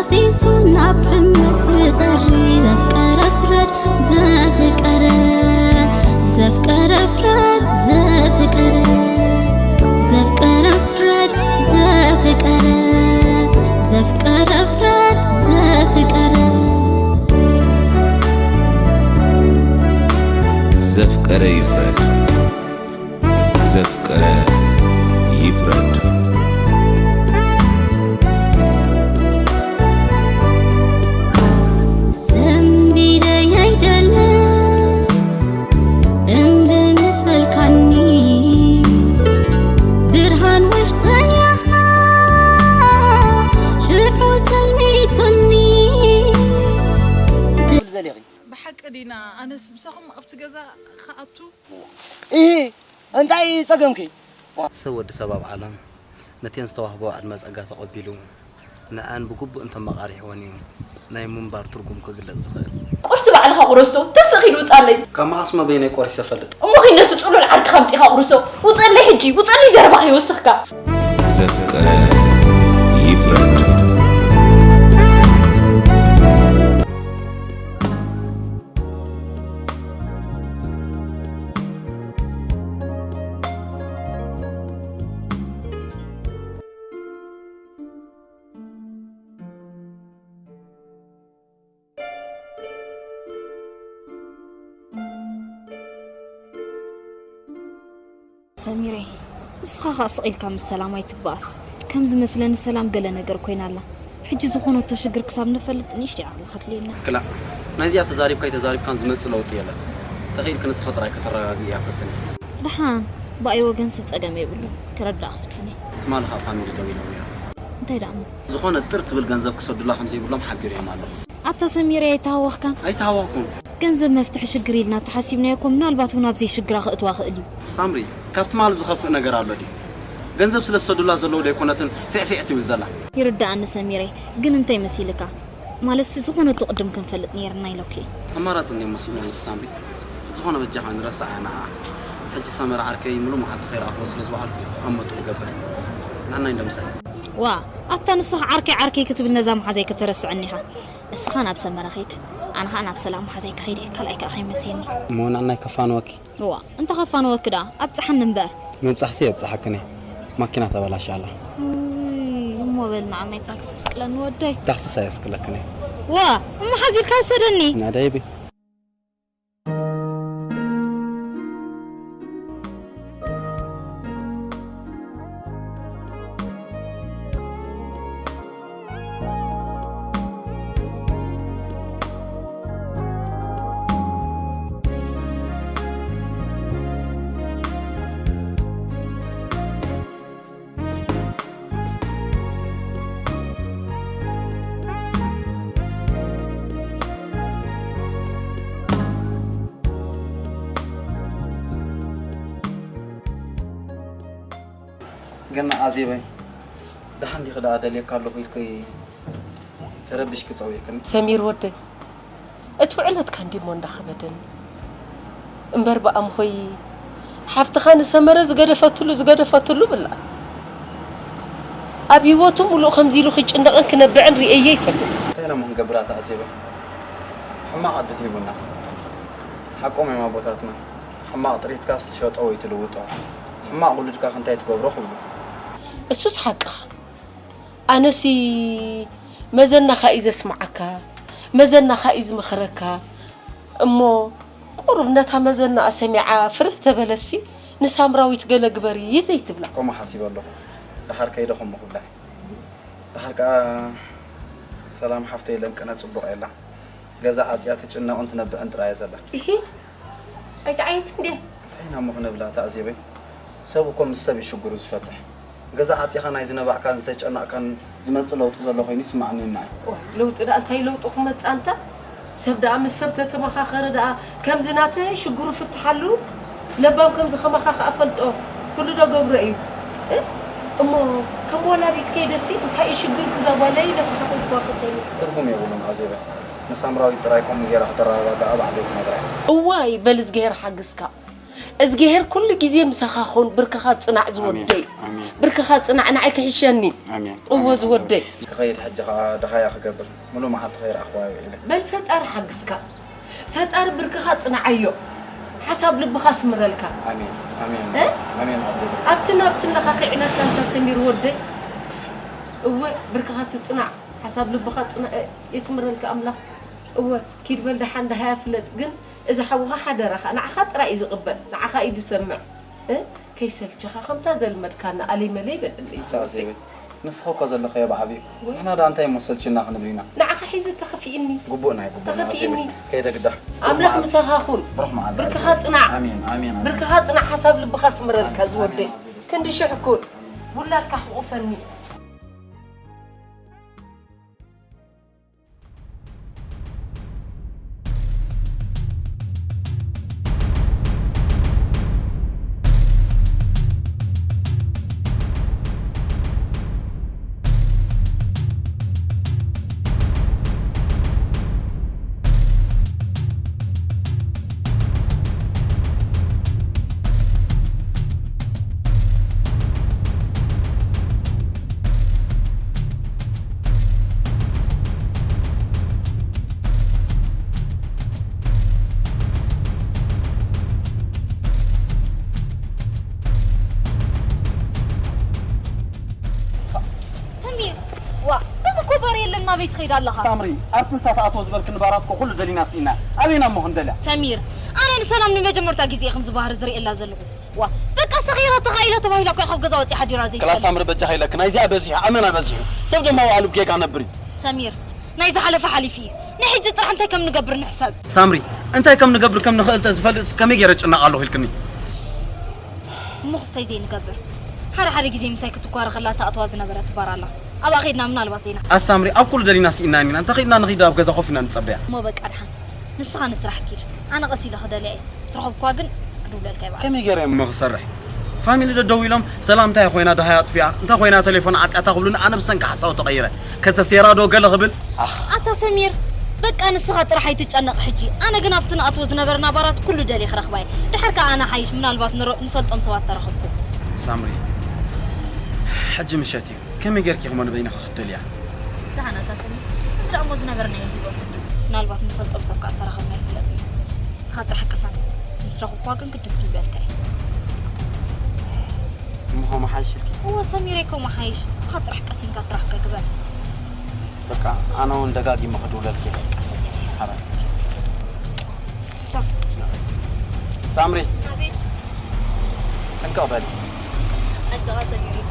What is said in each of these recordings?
ሲሱ ናብ ሕመት ዝጸሪ ዘፍቀረ ፍረድ ዘፍቀረ ዘፍቀረ ፍረድ ዘፍቀረ ዘፍቀረ ፍረድ ዘፍቀረ ዘፍቀረ ፍረድ ዘፍቀረ ዘፍቀረ ይፍረድ። ዘፍቀረ ይፍረድ። ሰንቢደይ ኣይደለ እምቢ ምስ በልካኒ ብርሃን ውሽጠይ ኣኻ ሽዑ ጸልሚቱኒ ብሓቂ ዲና ኣነስ ምሳኹም ኣብቲ ገዛ ክኣቱ እሂ እንታይ ጸገምኪ? ሰብ ወዲ ሰብ ኣብ ዓለም ነተን ዝተዋህቦ ዕድመ ጸጋ ተቐቢሉ ንኣን ብግቡእ እንተመቓሪሕወን እዩ ናይ ምንባር ትርጉም ክግለጽ ዝኽእል። ቁርሲ ባዕልኻ ቁረሶ ተስእ ኺድ ውጻለይ። ካብ መዓስ መበይነይ ቆሪሰ እፈልጥ? እሞ ኺድ ነቲ ጽሉል ዓርክኻ ኣምጺኻ ቁርሶ። ውጸለይ ሕጂ ውጸለይ ዘረባኻ ይወስኽካ። ዘፍቀረ ይፍረድ። ሰሚረይ፣ ንስኻ ኸኣ ስቕ ኢልካ ምስ ሰላም ኣይትበኣስ። ከም ዝመስለኒ ሰላም ገለ ነገር ኮይና ኣላ። ሕጂ ዝኾነቶ ሽግር ክሳብ ንፈልጥ ንእሽተይ ዓቕሊ ከድልየና። ክላእ፣ ናይዚኣ ተዛሪብካ ኣይተዛሪብካን ዝመጽእ ለውጢ የለን። ተኽኢልኪ ንስኺ ጥራይ ከተረጋግእያ ፈትኒ። ደሓን፣ ብኣይ ወገንሲ ጸገም የብሉን። ክረዳእ ክፍትን እየ። ትማሊ ኸኣ ፋሚሊ ደዊሎም ነይሮም። እንታይ ደኣ እሞ? ዝኾነ ጥር ትብል ገንዘብ ክሰዱላ ከም ዘይብሎም ሓቢረዮም ኣለኹ። ኣታ ሰሚረይ ኣይተሃወኽካን? ኣይተሃወኽኩን። ገንዘብ መፍትሒ ሽግር ኢልና ተሓሲብናዮ እኮ ምናልባት እውን ኣብ ዘይሽግራ ከእትዋ ክእል እዩ። ሳምሪ፣ ካብ ትማሊ ዝኸፍእ ነገር ኣሎ ድዩ? ገንዘብ ስለ ዝሰዱላ ዘለዉ ደይኮነትን ፊዕፊዕ ትብል ዘላ? ይርደኣኒ ሰሚረይ፣ ግን እንታይ መሲልካ? ማለትሲ ዝኾነ እቶ ቅድም ክንፈልጥ ነይርና ኢለኩ እየ። ኣማራጺ እንድዮም መሲሎም እቲ ሳምሪ። ዝኾነ በጃኻ ንረስዓ ንዓ። ሕጂ ሰመረ ዓርከይ ምሉእ መዓልቲ ከይረኣኽዎ ስለ ዝወዓልኩ ኣብ መቱ ክገብር። ንዓናይ እንዶ ምሳይ። ዋእ፣ ኣታ ንስኻ ዓርከይ ዓርከይ ክትብል ነዛ መሓዛይ ከተረስዐኒ ኢኻ። እስኻ ናብ ሰመረ ኺድ፣ ኣነ ኸኣ ናብ ሰላም መሓዛይ ክኸይድ እየ፣ ካልኣይ ከኣ ከይመስየኒ። እሞ ንዓናይ ከፋንወኪ። እዋ፣ እንተ ኸፋንወኪ ደኣ ኣብጽሓኒ እምበር። ምብጻሕሲ የብጽሓክን እየ፣ ማኪና ተበላሽያ ኣላ። ውይ፣ እሞ በል ንዓናይ ታክሲ ስቅለኒ ወደይ። ታክስስ ኣየስቅለክን እየ። ዋእ፣ እሞ ሓዚልካ ውሰደኒ። ናደይ እቢ። ግን ኣዜበይ፣ ደሓን ዲኺ ደኣ ደልየካ ኣለኹ ኢልኪ ተረቢሽኪ ጸዊዕክኒ? ሰሚር ወደይ፣ እቲ ውዕለትካ እንዲሞ እንዳኸበደኒ እምበር ብኣምሆይ፣ ሓፍትኻ ንሰመረ ዝገደፈትሉ ዝገደፈትሉ ብላ ኣብ ህይወቱ ሙሉእ ከምዚ ኢሉ ክጭነቕን ክነብዕን ርእየዮ ይፈልጥ። እንታይ ኢና እሞ ክንገብር ኣታ ኣዜበይ? ሕማቕ ዕድል ሂቡና። ሓቆም እዮም ኣቦታትና። ሕማቕ ጥሪትካስ ትሸጦ ወይ ትልውጦ፣ ሕማቕ ውሉድካኸ እንታይ ትገብሮ ክብሉ። እሱስ ሓቅኻ። ኣነሲ መዘናኻ እዩ ዘስምዓካ፣ መዘናኻ እዩ ዝመኽረካ። እሞ ቁሩብ ነታ መዘናኣ ሰሚዓ ፍርህ ተበለሲ ንሳምራዊት ገለ ግበሪ ዘይትብላ። ከምኡ ሓሲበ ኣለኹ። ደሓር ከይደ ከምኡ ክብላ። ደሓር ከኣ ሰላም ሓፍተይ ለንቅነ ጽቡቕ የላ። ገዛ ዓጽያ ትጭነቕን ትነብዕን ጥራይ እያ ዘላ። እሂ፣ ኣይትዓየትን ድያ? እንታይ ኢና እሞ ክንብላ እታ ኣዜበይ? ሰብ እኮ ምስ ሰብ እዩ ሽግሩ ዝፈትሕ። ገዛ ዓጺኻ ናይ ዝነባዕካን ዝተጨነቕካን ዝመጽእ ለውጢ ዘሎ ኮይኑ ይስምዓኒ ንዓይ። ዋይ፣ ለውጢ ደኣ እንታይ ለውጢ ክመጽእ ኣንታ? ሰብ ደኣ ምስ ሰብ ተተመኻኸረ ደኣ ከምዚ ናተይ ሽግሩ ፍትሓሉ። ለባም ከምዚ ከማኻ ከኣ ፈልጦ ኩሉ ዶ ገብሮ እዩ እ እሞ ከም ወላዲት ከይደሲ እንታይ እዩ ሽግርኪ እዛ ጓለይ ኢለ ክሓተልክዋ ከለይ ምስ ትርጉም የብሉን ኣዜበ ንሳምራዊት ጥራይ ከምኡ ጌራ ከተረጋግኣ ባዕለይ ክነግራ እየ። እዋይ በል እዝግሄር ሓግዝካ እዝግሄር ኩሉ ግዜ ምሳኻ ኹን። ብርክኻ ጽናዕ ዝወደይ። ኣሜን። ብርክኻ ጽናዕ ንዓይ ክሕሸኒ። ኣሜን። እወ ዝወደይ። ክኸይድ ሕጂ ኸዓ ደሃያ ክገብር ምሉእ መዓልቲ ከይረኣኽዋ ውዒለ። በል ፈጣሪ ሓግዝካ። ፈጣሪ ብርክኻ ጽንዓዮ። ሓሳብ ልብኻ ስምረልካ። ኣሜን ኣሜን እ? ኣሜን ኣዜብ። ኣብትን ኣብትን ለኻኺዕናካ እንታ ሰሚር ወደይ። እወ ብርክኻ ትጽናዕ። ሓሳብ ልብኻ ጽና የስምረልካ ኣምላኽ። እወ ኪድ በል ደሓን ደሃያ ፍለጥ ግን እዚ ሓውኻ ሓደራኻ ንዓኻ ጥራይ እዩ ዝቕበል ንዓኻ እዩ ዝሰምዕ እ ከይሰልችኻ ከምታ ዘልመድካና ኣለይ መለይ በልለይ ኣታ ኣዜበይ ንስኻ እኮ ዘለኻዮ ብዓብዩ ንሕና ደኣ እንታይ እሞ ሰልችና ክንብል ኢና ንዓኻ ሒዘ ተኸፊእኒ ግቡእና እዩ ግቡእና ተኸፊእኒ ኣዜበይ ከይደ ግዳ ኣምላኽ ምሳኻ ኩን ብሩኽ መዓልቲ ብርክኻ ኣዜበይ። ጽናዕ ኣሜን ኣሜን ኣዜበይ። ብርክኻ ጽናዕ ሓሳብ ልብኻ ስምረልካ ኣሜን፣ ዝወደይ ኣሜን ኣዜበይ። ክንዲ ሽሕ ኩን ውላድካ ክቑፈኒ ሰሚር ዋ እዚ እኮ ባር የለን ናበይ ትኸይድ ኣለኻ? ሳምሪ ኣብቲ ምሳ ተኣትዎ ዝበልክኒ ባራት እኮ ኩሉ ደሊና ስኢና ኣበይና እሞ ክንደልያ ሰሚር ኣነ ንሰላም ንመጀመርታ ግዜ እየ ከምዚ ባህሪ ዝርእየላ ዘለኹ ዋ በቃ ሰኺራ ተኻኢላ ተባሂላ እኮ ካብ ገዛ ወፂኣ ሓዲራ ክላስ ዘይትፈልጥ ሳምሪ በጃኻ ኢለክን ኣይዚኣ በዚሑ ኣመና በዚሑ ሰብ ድማ ዋዕሉ ብጌጋ ነብር እዩ ሰሚር ናይ ዝሓለፈ ሓሊፉ እዩ ናይ ሕጂ ጥራሕ እንታይ ከም ንገብር ንሕሰብ ሳምሪ እንታይ ከም ንገብር ከም ንኽእል ተዝፈልጥ ከመይ ገይረ ጭነቕ ኣለኹ ኢልክኒ እሞ ክስተይ ዘይንገብር ሓደ ሓደ ግዜ ምሳይ ክትጓረ ከላ ተኣትዋ ዝነበረት ባር ኣላ ኣብኣ ኸይድና ምናልባት ዘይና ኣሳምሪ ኣብ ኩሉ ደሊና ስኢና ኢና እንተ ኺድና ንኺድ ኣብ ገዛ ኮፍ ኢና ንጸበያ እሞ በቃ ድሓን ንስኻ ንስራሕ ኪድ ኣነ ቀስ ኢለ ክደልያ እየ ምስ ረኸብኩዋ ግን ክድውለልካ ይባል ከመይ ገይረ እሞ ክሰርሕ ፋሚሊ ዶ ደዊሎም ሰላም እንታይ ኮይና ደሃይ ኣጥፊኣ እንታይ ኮይና ቴሌፎን ዓጢኣታ ክብሉኒ ኣነ ብሰንኪ ሓሳዊ ተቐይረ ከተሴራ ዶ ገለ ክብል ኣኽ ኣታ ሰሚር በቃ ንስኻ ጥራሕ ኣይትጨነቕ ሕጂ ኣነ ግን ኣብቲ ንኣትዎ ዝነበርና ባራት ኩሉ ደልየ ክረኽባ እየ ድሓር ከኣ ኣነ ሓይሽ ምናልባት ንሮ- ንፈልጦም ሰባት ተረኸብኩ ሳምሪ ሕጂ ምሸት እዩ ከመይ ጌርኪ ኢኺሞ ንበይንኺ ክትደልያ ደሓን ኣታ ሰሚር እዚ ደኣ እሞ ዝነበርናዮ ህይወት እዩ ምናልባት ንፈልጦም ሰብ ከኣ ተራኸብና ይፍለጥ እዩ ንስኻ ጥራሕ ቅሰን ምስ ረኽብኳ ግን ግድን ክብለልካ እዩ እሞ ከምኡ ሓይሽ ኢልኪ እወ ሰሚረይ ከምኡ ሓይሽ ንስኻ ጥራሕ ቀሲንካ ስራሕካ ግበር በቃ ኣነ እውን ደጋጊመ ክድውለልኪ እየ ቀሰኛ ሓራይ ሳምሪ ኣቤት ጥንቅቕ በሊ ኣጆኻ ሰሚረይ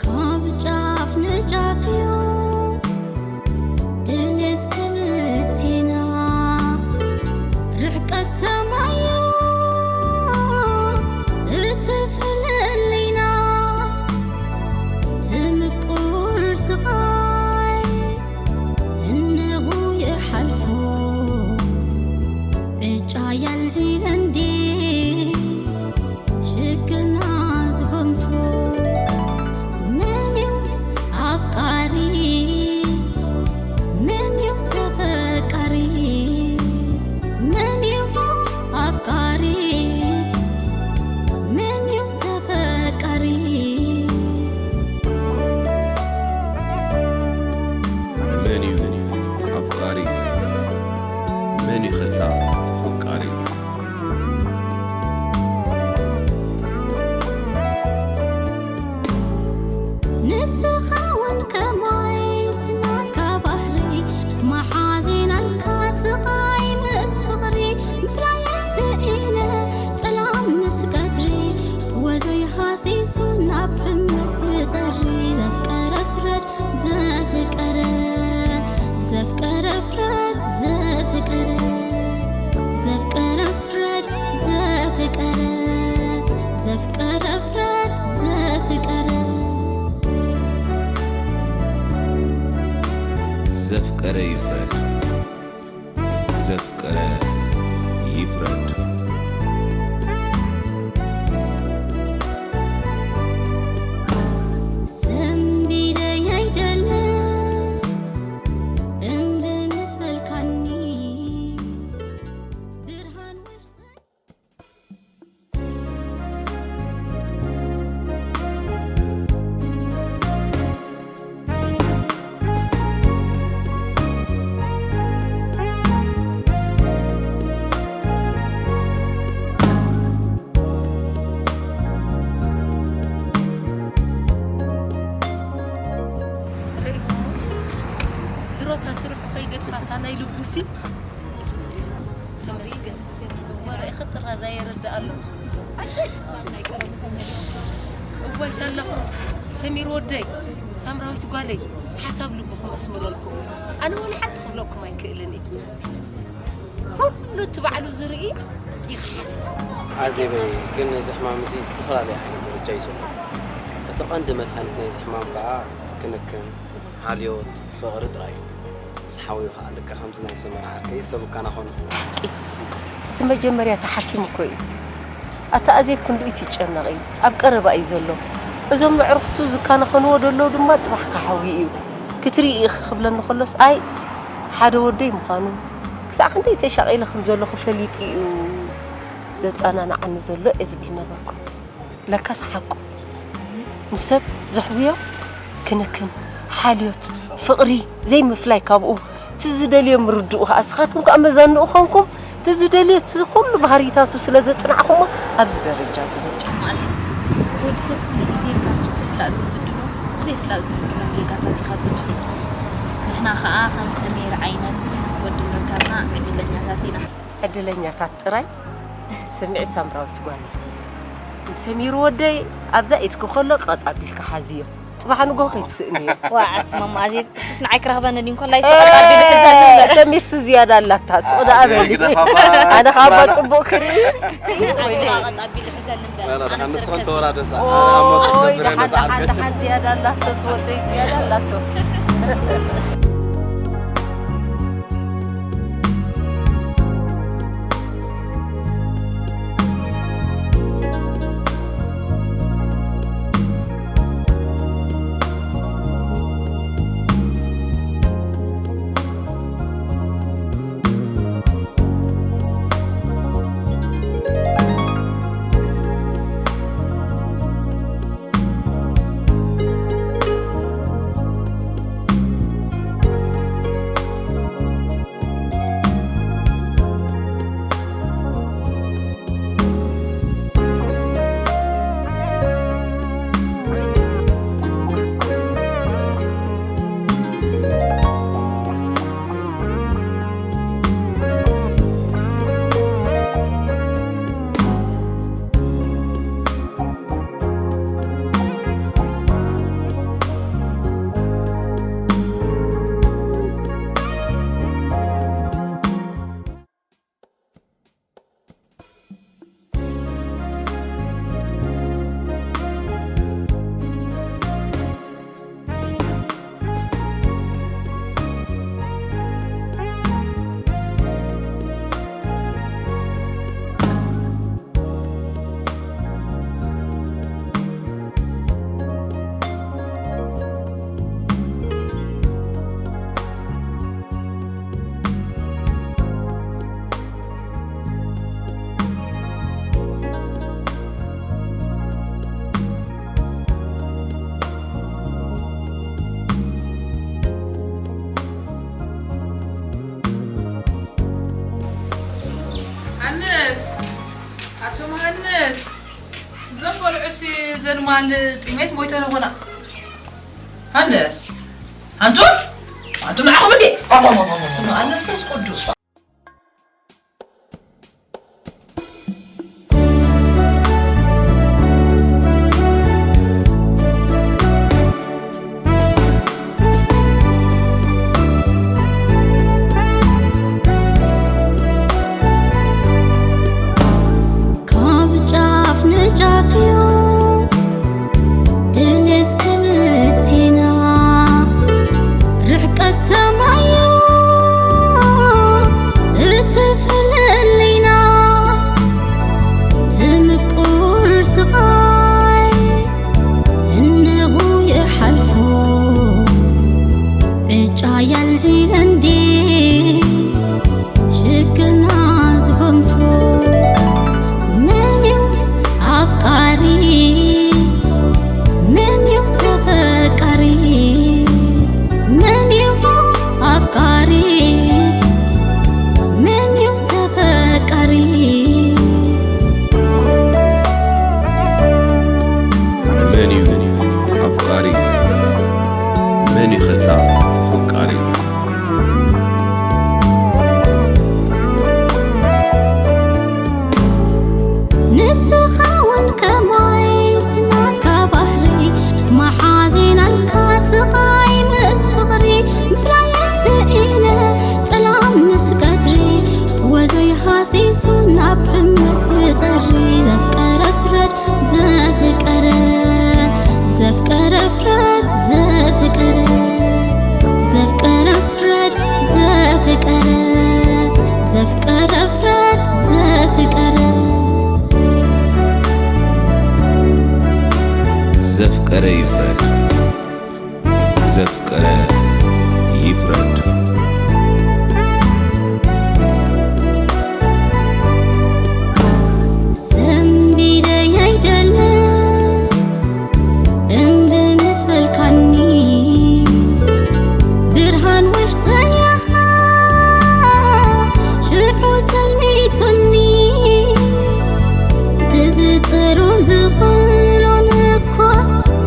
ካብ ጫፍ ንጫፍ እዩ ድሌት ክልቴና ርሕቀት ሰማይ እዩ እቲ ፍልልይና ትምቁር ስቓይ እነሆ ይሓልፎ ዕጫ የልዒለን ድየ ሽግርና ዝጎንፎ መን እዩ ኣፍቃሪ መን እዩ ተፈቃሪ መን እዩ ኣፍቃሪ መን እዩ ተፈቃሪ መን እዩ ኣፍቃሪ መን እዩ ኸታ ተፈቃሪ ይፍረድ። ሰንቢደይ ኣይደለ እምቢ ምስ በልካኒ ብርሃን ውሽጠይ ርኢኹሞ ድሮ እታ ስርሑ ከይገድፋ እታ ናይ ልቡሲ ተመስገን ወረ ኢኺ ጥራዛ የረድእ ኣሎ ኣሰይ እዋይ ሳላኹ ሰሚር ወደይ ሳምራዊት ጓለይ ሓሳብ ልብኹም ኣስምረልኩም ኣነ ወላ ሓንቲ ክብለኩም ኣይክእልን እየ ኩሉ እቲ ባዕሉ ዝርኢ ይኽሓስኩም ኣዜበይ ግን ነዚ ሕማም እዚ ዝተፈላለየ ዓይነት ምርጫ እዩ ዘሎ። እቲ ቀንዲ መድሃኒት ናይዚ ሕማም ከዓ ክንክን፣ ሓልዮት፣ ፍቕሪ ጥራይ እዩ። ምስ ሓውዩ ከዓ ልካ ከምዚ ናይ ሰመራ ዓርከይ ሰብ እካናኸኖ። እቲ መጀመርያ ተሓኪሙ እኮ እዩ። ኣታ ኣዜብ ክንድኡ ትጨነቕ እዩ። ኣብ ቀረባ እዩ ዘሎ። እዞም ኣዕሩኽቱ ዝካናኸንዎ ዘለዉ ድማ ፅባሕ ክሓዊ እዩ። ክትርኢ ኢኺ ክብለኒ ከሎስ ኣይ ሓደ ወደይ ምዃኑ ክሳዕ ክንደይ ተሻቒለ ከም ዘለኹ ፈሊጡ እዩ ዘጸናንዓኒ ዘሎ እየ ዝብል ነበርኩ። ለካስ ሓቁ ንሰብ ዘሕውዮ ክንክን፣ ሓልዮት፣ ፍቕሪ ዘይምፍላይ ካብኡ እቲ ዝደልዮ ምርድኡ ከዓ እስኻትኩም ከዓ መዛንኡ ኾንኩም እቲ ዝደልዮ እቲ ኩሉ ባህሪታቱ ስለ ዘጽናዕኹሞ ኣብዚ ደረጃ እዚ በጺሑ። ማእዜ ወዲ ሰብ ኩሉ ግዜ ካብቲ ብፍላጥ ዝብድሎ ብዘይፍላጥ ዝብድሎም ጌጋታት ይኸብድ። ንሕና ኸኣ ከም ሰሚር ዓይነት ወዲ ምርካብና ዕድለኛታት ኢና። ዕድለኛታት ጥራይ ስምዒ ሳምራዊት ጓለይ ንሰሚር ወደይ ኣብዛ ኢድኪ ከሎ ቀጥ ኣቢልኪ ሓዝዮ። ጽባሕ ንግሆ ከይትስእንዮ። ዋእ ኣቲ ማማ ኣዜብ እሱስ ንዓይ ክረኽበኒ ድዩ እንኮላይ ስቕ ኣቢሉ ሕዘኒ እምበር። ሰሚርሲ ዝያዳ ኣላታ ስቕ ደኣ በሊ። ኣነ ካብ ኣባ ጽቡቕ ክርኢ። ስቕ ኣቢሉ ሕዘኒ እምበር። ኣነ ንስኽን ክርከብ። ተወራደሳ። ኣነ ኣብ ሞት ኦይ ትነብረኒ ደሓን ደሓን ዝዓርከ። ደሓን ዝያዳ ኣላቶ ትወደይ ዝያዳ ኣላቶ። ሃንስ ኣቶም ሃንስ እዞም ቆልዑሲ ዘንማል ጥሜት ሞይተን ይኾና። ሃንስ ኣንቱም ኣንቱም ንዓኹም እንዴ ስማ መንፈስ ቅዱስ ኣሲሱ ናብ ሕመት ዝጸሪ ዘፍቀረ ፍረድ ዘፍቀረ ዘፍቀረ ፍረድ ዘፍቀረ ዘፍቀረ ፍረድ ዘፍቀረ ዘፍቀረ ፍረድ ዘፍቀረ ዘፍቀረ ይፍረድ። ዘፍቀረ ይፍረድ። ዘንቢለይ ኣይደለ እምቢ ምስ በልካኒ ብርሃን ውሽጠይ ኣኻ ሽዑ ጸልሚቱኒ ትዝጽሮ ዝኽእሎን እኳ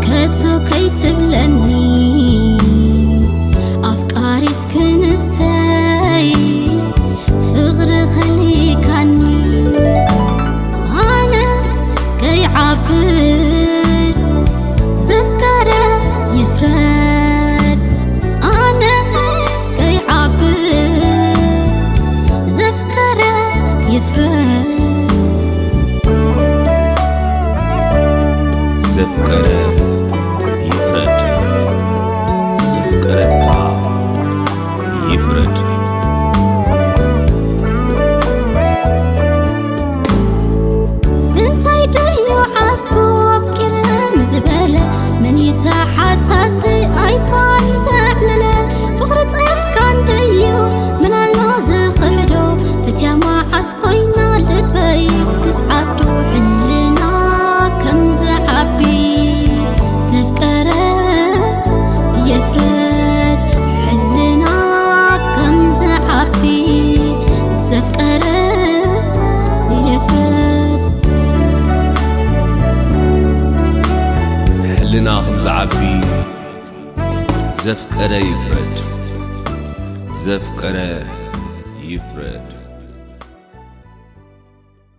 ከቶ ከይትብለኒ ኣፍቃሪት ክንሰይ ፍቕሪ ኸሊካኒ ኣነ ከይዓብድ ዘፍቀረ ይፍረድ ኣነ ከይዓብድ ዘፍቀረ ይፍረድ ዘፍቀረ ይፍረድ። ዘፍቀረታ ይፍረድ። እንታይ ደዩ ዓስቡ ኣፍቂረ ንዝበለ መን ይተሓታቲ ኣይፋል ዘዕለለ ፍቕሪ ጸትካን ደዩ ምን ኣሎ ዝኽሕዶ ፈትያ መዓስ ኮይና ልበይ ክትዓብዶ ሕልና ከም ዝዓቢ ዘፍቀረ የፍረድ ሕልና ከም ዝዓቢ ዘፍቀረ የፍረድ ሕልና ከም ዝዓቢ ዘፍቀረ ይፍረድ። ዘፍቀረ ይፍረድ።